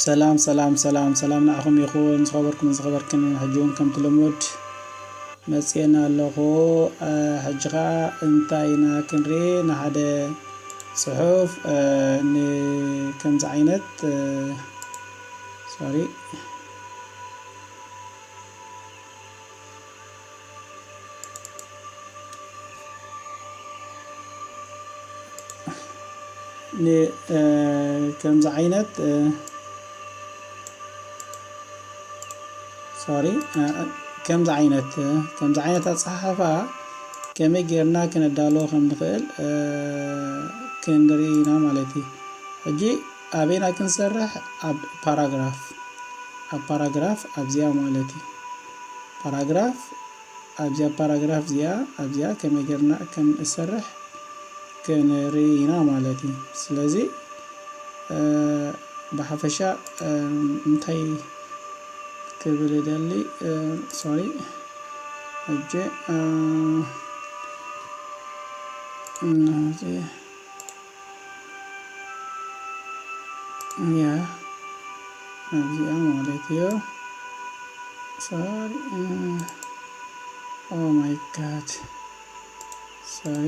ሰላም ሰላም ሰላም ሰላም ንዓኹም ይኹን፣ ዝኸበርኩም ዝኸበርክን። ሕጂ እውን ከምቲ ልሙድ መፅኤና ኣለኹ። እ፣ ሕጂ ኸዓ እንታይ ኢና ክንርኢ? ንሓደ ፅሑፍ፣ እ፣ ንከምዚ ዓይነት፣ እ፣ ሶሪ፣ ን-፣ እ፣ ከምዚ ዓይነት፣ እ፣ ሶሪ፣ እ፣ ከምዚ ዓይነት፣ እ፣ ከምዚ ዓይነት ኣጸሓሕፋ ከመይ ጌርና ክነዳልዎ ከም ንኽእል፣ እ፣ ክንርኢ ኢና ማለት እዩ። ሕጂ ኣበይና ክንሰርሕ? ኣብ ፓራግራፍ፣ ኣብ ፓራግራፍ ኣብዚኣ ማለት እዩ። ፓራግራፍ ኣብዚኣ ፓራግራፍ እዚኣ፣ ኣብዚኣ ከመይ ጌርና ከም እሰርሕ ክንርኢ ኢና ማለት እዩ። ስለዚ፣ እ፣ ብሓፈሻ፣ እ፣ እንታይ ክብል እደሊ፣ እ፣ ሶሪ፣ ሕጂ፣ እ፣ እነዚ፣ ያ፣ ኣብዚኣ ማለት እዩ። ሶሪ፣ እ፣ ኦ ማይ ጋድ፣ ሶሪ።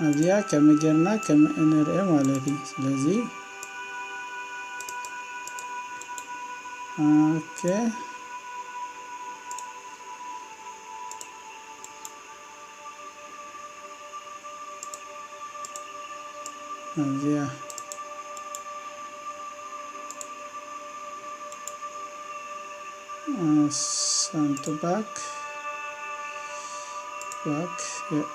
ኣብዚኣ ከመይ ጌርና ከም እንርአ ማለት እዩ። ስለዚ፣ ኦኬ። ኣብዚኣ፣ እ፣ ሳንቱ ባክ፣ ባክ፣ የ-፣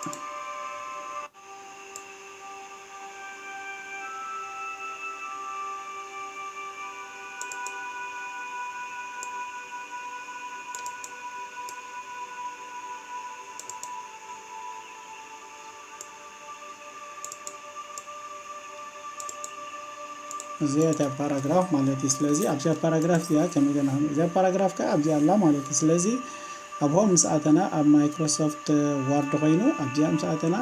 እዚኣ እታ ፓራግራፍ ማለት እዩ። ስለዚ ኣብዚኣ ፓራግራፍ እዚኣ ከመይ ገና፣ እዚኣ ፓራግራፍ ከኣ ኣብዚኣ ኣላ ማለት እዩ። ስለዚ ኣብ ሆም ምስ ኣተና፣ ኣብ ማይክሮሶፍት ዋርድ ኮይኑ ኣብዚኣ ምስ ኣተና፣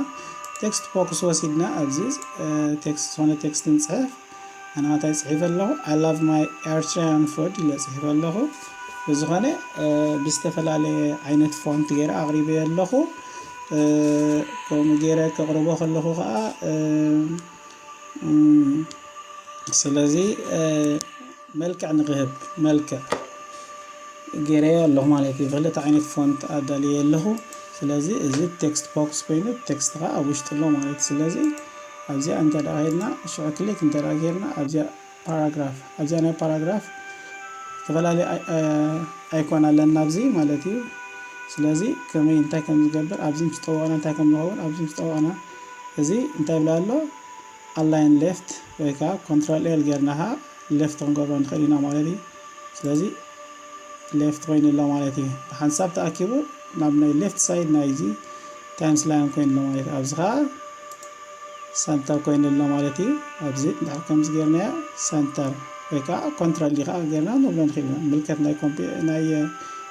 ቴክስት ቦክስ ወሲድና ኣብዚ፣ እ፣ ቴክስት፣ ዝኾነ ቴክስት ንጽሕፍ። ኣነ እንታይ ጽሒፈ ኣለኹ? I love my Eritrean food ኢለ ጽሒፈ ኣለኹ። ብዝኾነ፣ እ፣ ብዝተፈላለየ ዓይነት ፎንት ገይረ ኣቕሪበዮ ኣለኹ። እ፣ ከምኡ ገይረ ከቕርቦ ከለኹ ከኣ፣ እ፣ እም፣ ስለዚ፣ እ፣ መልክዕ ንኽህብ፣ መልክዕ ገይረዮ ኣለኹ ማለት እዩ። ብክልተ ዓይነት ፎንት ኣዳልየ ኣለኹ። ስለዚ እዚ ቴክስት ቦክስ ኮይኑ ቴክስት ኸዓ ኣብ ውሽጢ ኣሎ ማለት እዩ። ስለዚ ኣብዚኣ እንተ ደኣ ሄድና፣ ሽዑ ክሊክ እንተ ደኣ ጌርና፣ ኣብዚኣ ፓራግራፍ፣ ኣብዚኣ ናይ ፓራግራፍ ዝተፈላለየ ኣይ-፣ እ፣ ኣይኮን ኣለና ኣብዚ ማለት እዩ። ስለዚ ከመይ፣ እንታይ ከም ዝገብር፣ ኣብዚ ምስ ጠወቕና እንታይ ከም ዝኸውን፣ ኣብዚ ምስ ጠወቕና፣ እዚ እንታይ ይብል ኣሎ? ኣላይን ሌፍት ወይ ከዓ ኮንትሮል ኤል ጌርና ኸዓ ሌፍት ክንገብሮ ንኽእል ኢና ማለት እዩ። ስለዚ ሌፍት ኮይኑ ኣሎ ማለት እዩ። ብሓንሳብ ተኣኪቡ ናብ ናይ ሌፍት ሳይድ ናይዚ ታይምስ ላይን ኮይኑ ኣሎ ማለት እዩ። ኣብዚ ኸዓ ሰንተር ኮይኑ ኣሎ ማለት እዩ። ኣብዚ እንድሕር ከምዚ ጌርናዮ ሰንተር ወይ ከዓ ኮንትሮል ዲ ኸዓ ጌርና ንብሎ ንኽእል ኢና። ምልከት ናይ ኮምፒ-፣ ናይ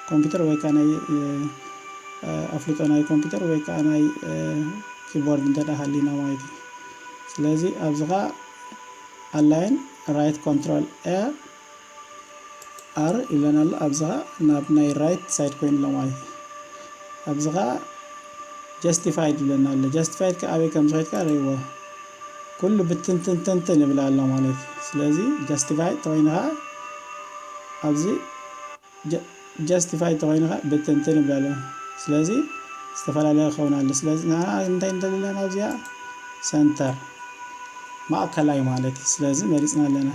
ኮምፒውተር ወይ ከዓ ናይ፣ እ፣ ኣፍልጦ ናይ ኮምፒውተር ወይ ከዓ ናይ፣ እ፣ ኪቦርድ እንተ ደኣ ሃሊና ማለት እዩ። ስለዚ ኣብዚ ኸዓ ኣላይን ራይት ኮንትሮል ኤ ኣር ይብለና ኣሎ። ኣብዚ ኸዓ ናብ ናይ ራይት ሳይድ ኮይኑ ኣሎ ማለት እዩ። ኣብዚ ኸዓ ጀስቲፋይድ ይብለና ኣሎ። ጀስቲፋይድ ከ ኣበይ ከም ዝኸይድ ከ ርእይዎ። ኩሉ ብትንትንትንትን ይብል ኣሎ ማለት እዩ። ስለዚ ጀስቲፋይድ ተኾይኑ ኸዓ ኣብዚ ጀ-፣ ጀስቲፋይ ተኾይኑ ኸዓ ብትንትን ይብል ኣሎ። ስለዚ ዝተፈላለየ ክኸውን ኣሎ። ስለዚ ንሕና እንታይ ንደሊ ኣለና ኣብዚኣ? ሰንተር፣ ማእከላይ ማለት እዩ። ስለዚ መሪጽና ኣለና።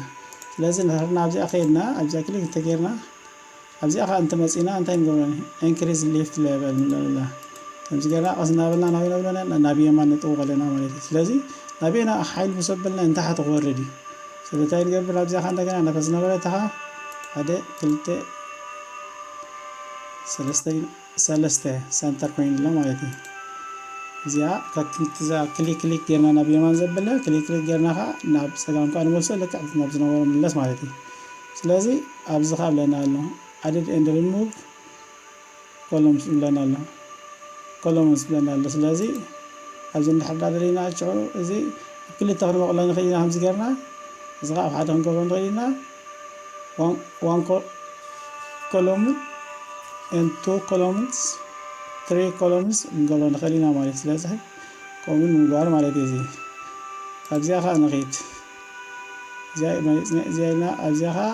ስለዚ ንሕና ኣብዚኣ ከይድና፣ ኣብዚኣ ክሊክ እንተጌርና፣ ኣብዚኣ ኸዓ እንተመጺና እንታይ ንገብሮ? ኢንክሪዝ ሊፍት ሌቨል ንብሎ ኣለና። ከምዚ ጌርና ቀስ እናበልና ናበይ ነብሎ ኣለና? ናብ የማን ንጥውቕ ኣለና ማለት እዩ። ስለዚ ናበይና ሓይል ምስ ኣበልና ንታሕቲ ክወርድ እዩ። ስለዚ እንታይ ንገብር? ኣብዚኣ ኸዓ እንደገና ነፈስ ነበረ እታ ኸዓ ሓደ፣ ክልተ፣ ሰለስተ፣ ሰለስተ ሰንተር ኮይኑ ኣሎ ማለት እዩ። እዚኣ ክሊክ ክሊክ ጌርና ናብ የማን ዘብለ ክሊክ ክሊክ ጌርና ከዓ ናብ ፀጋም ከዓ ንመልሶ ልክዕ ናብ ዝነበረ ምለስ ማለት እዩ። ስለዚ ኣብዚ ከዓ ብለና ኣሎ add and remove columns ብለና ኣሎ። columns ብለና ኣሎ። ስለዚ ኣብዚ እንድሕር ዳ ደሊና ሽዑ እዚ ኣብ ክልተ ክንመቕሎ ንኽእል ኢና። ከምዚ ጌርና እዚ ከዓ ኣብ ሓደ ክንገብሮ ንኽእል ኢና። One column and two columns, three columns ክንገብሮ ንኽእል ኢና ማለት። ስለዚ ከምኡ ንምግባር ማለት እዩ። እዚ ኣብዚኣ ከዓ ንኽድ እዚኣ ኢልና ኣብዚኣ ከዓ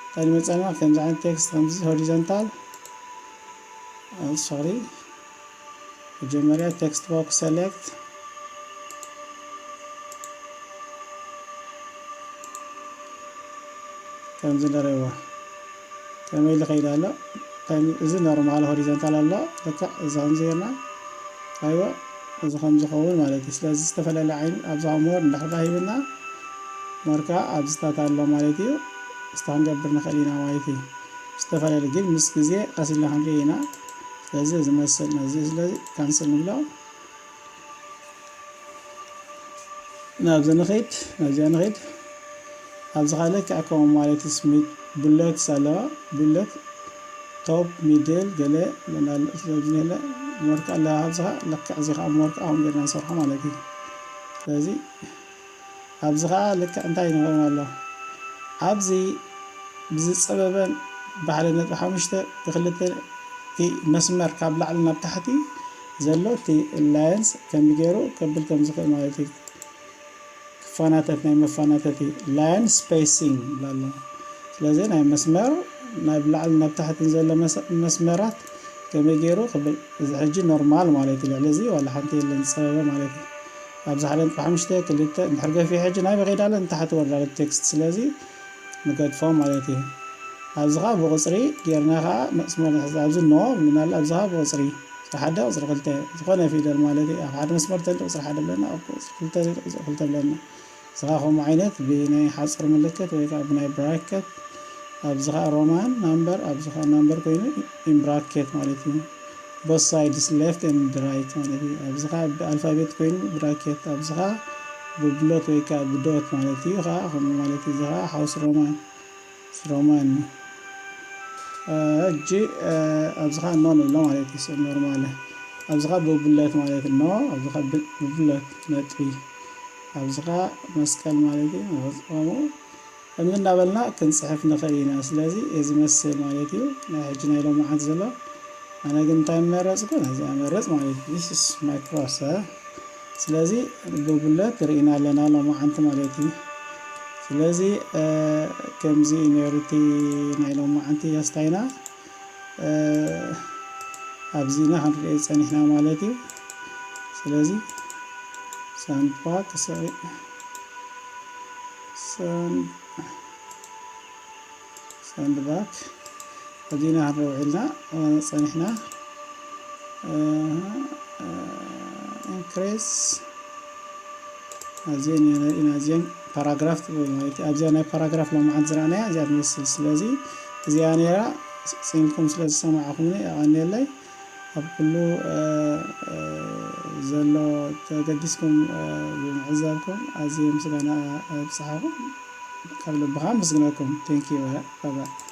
እንታይ ንመፀና ከምዚ ዓይነት text ከምዚ horizontal sorry መጀመርያ text box select ከምዚ ንሪእዎ ከመይ ኢሉ ከይዱ ኣሎ። እዚ normal horizontal ኣሎ። ልክዕ እዚ ከምዚ ጌርና ኣይወ እዚ ከም ዝኸውን ማለት እዩ። ስለዚ ዝተፈላለዩ ዓይነት ኣብዚ more እንድሕር ሂብና more ከዓ ኣብዚታት ኣሎ ማለት እዩ። እዚ ክንገብር ንኽእል ኢና ማለት እዩ። ዝተፈላለዩ ግን ምስ ግዜ ቀስ ኢልና ክንርኢ ኢና። ስለዚ እዚ መስል ነዚ ስለዚ cancel ንብሎ። ናብዚ ንኸይድ ናብዚኣ ንኸይድ ኣብዚ ካልእ ከዓ ከምኡ ማለት እዩ። ስሚት ቡለት ኣለዋ። ቡለት top middle ገለ ስለዚ ለ more ከዓ ኣለዋ። ኣብዚ ከዓ ልክዕ እዚ ከዓ more ከዓ ከምኡ ጌርና ንሰርሖ ማለት እዩ። ስለዚ ኣብዚ ከዓ ልክዕ እንታይ ንኸውን ኣሎ ኣብዚ ብዝፀበበን ብሓደ ነጥቢ ሓሙሽተ ብክልተ እቲ መስመር ካብ ላዕሊ ናብ ታሕቲ ዘሎ እቲ lines ከመይ ገይሩ ከብል ከም ዝኽእል ማለት እዩ። ክፈናተት ናይ መፈናተቲ line spacing ይብላ ኣሎ። ስለዚ ናይ መስመር ናብ ላዕሊ ናብ ታሕቲ ዘሎ መስ- መስመራት ከመይ ገይሩ ክብል እዚ ሕጂ normal ማለት እዩ። ልዕሊ እዚ ዋላ ሓንቲ የለን ዝፀበበ ማለት እዩ። ኣብዚ ሓደ ነጥቢ ሓሙሽተ ክልተ እንድሕር ገፊሑ ሕጂ ናይ በኸይዳለ ንታሕቲ ወርዳለ text ስለዚ ንገድፎ ማለት እዩ። ኣብዚ ከዓ ብቁፅሪ ጌርና ከዓ መስመር ንሕዝ ኣብዚ no ምናል ኣብዚ ከዓ ብቁፅሪ ቁፅሪ ሓደ ቁፅሪ ክልተ ዝኾነ ፊደል ማለት እዩ። ኣብ ሓደ መስመር ተሊ ቁፅሪ ሓደ ብለና ኣብ ቁፅሪ ክልተ ተሊ ቁፅሪ ክልተ ብለና። እዚ ከዓ ከምኡ ዓይነት ብናይ ሓፅር ምልክት ወይ ከዓ ብናይ bracket ኣብዚ ከዓ Roman number ኣብዚ ከዓ number ኮይኑ in bracket ማለት እዩ። Both sides left and right ማለት እዩ። ኣብዚ ከዓ ብኣልፋቤት ኮይኑ bracket ኣብዚ ከዓ ብብሎት ወይ ከዓ ብዶት ማለት እዩ። ከዓ ከምኡ ማለት እዩ። እዚ ከዓ house Roman Roman ሕጂ ኣብዚ ከዓ no ንብሎ ማለት እዩ። ሰብ normal ኣብዚ ከዓ ብብለት ማለት no ኣብዚ ከዓ ብብለት ነጥቢ ኣብዚ ከዓ መስቀል ማለት እዩ። ከምኡ ከምዚ እናበልና ክንፅሕፍ ንኽእል ኢና። ስለዚ እዚ መስል ማለት እዩ ናይ ሕጂ ናይ ሎማዓንቲ ዘሎ። ኣነ ግን እንታይ መረፅኩ? ነዚኣ መረፅ ማለት እዩ። This is Microsoft ስለዚ ብብለት ርኢና ኣለና ሎማዓንቲ ማለት እዩ። ስለዚ ከምዚ እዩ ነይሩ እቲ ናይ ሎማዓንቲ ኣስታይና ኣብዚና ክንርኢ ፀኒሕና ማለት እዩ። ስለዚ ሳንድባክ ሳንድባክ ኣብዚና ክንርኢ ውዒልና ፀኒሕና increase ኣዚን ኢና እዚን ፓራግራፍ ትብል ማለት ኣብዚኣ ናይ ፓራግራፍ ሎማዓንቲ ዝረኣናያ እዚኣ ትመስል። ስለዚ እዚኣ ነይራ ፅንኩም ስለ ዝሰማዕኹምኒ የቐንየለይ። ኣብ ኩሉ ዘሎ ተገዲስኩም ብምዕዛብኩም ኣዝየ ምስጋና ኣብፅሓኹም ካብ ልብኻ ምስግነኩም። Thank you። Bye bye።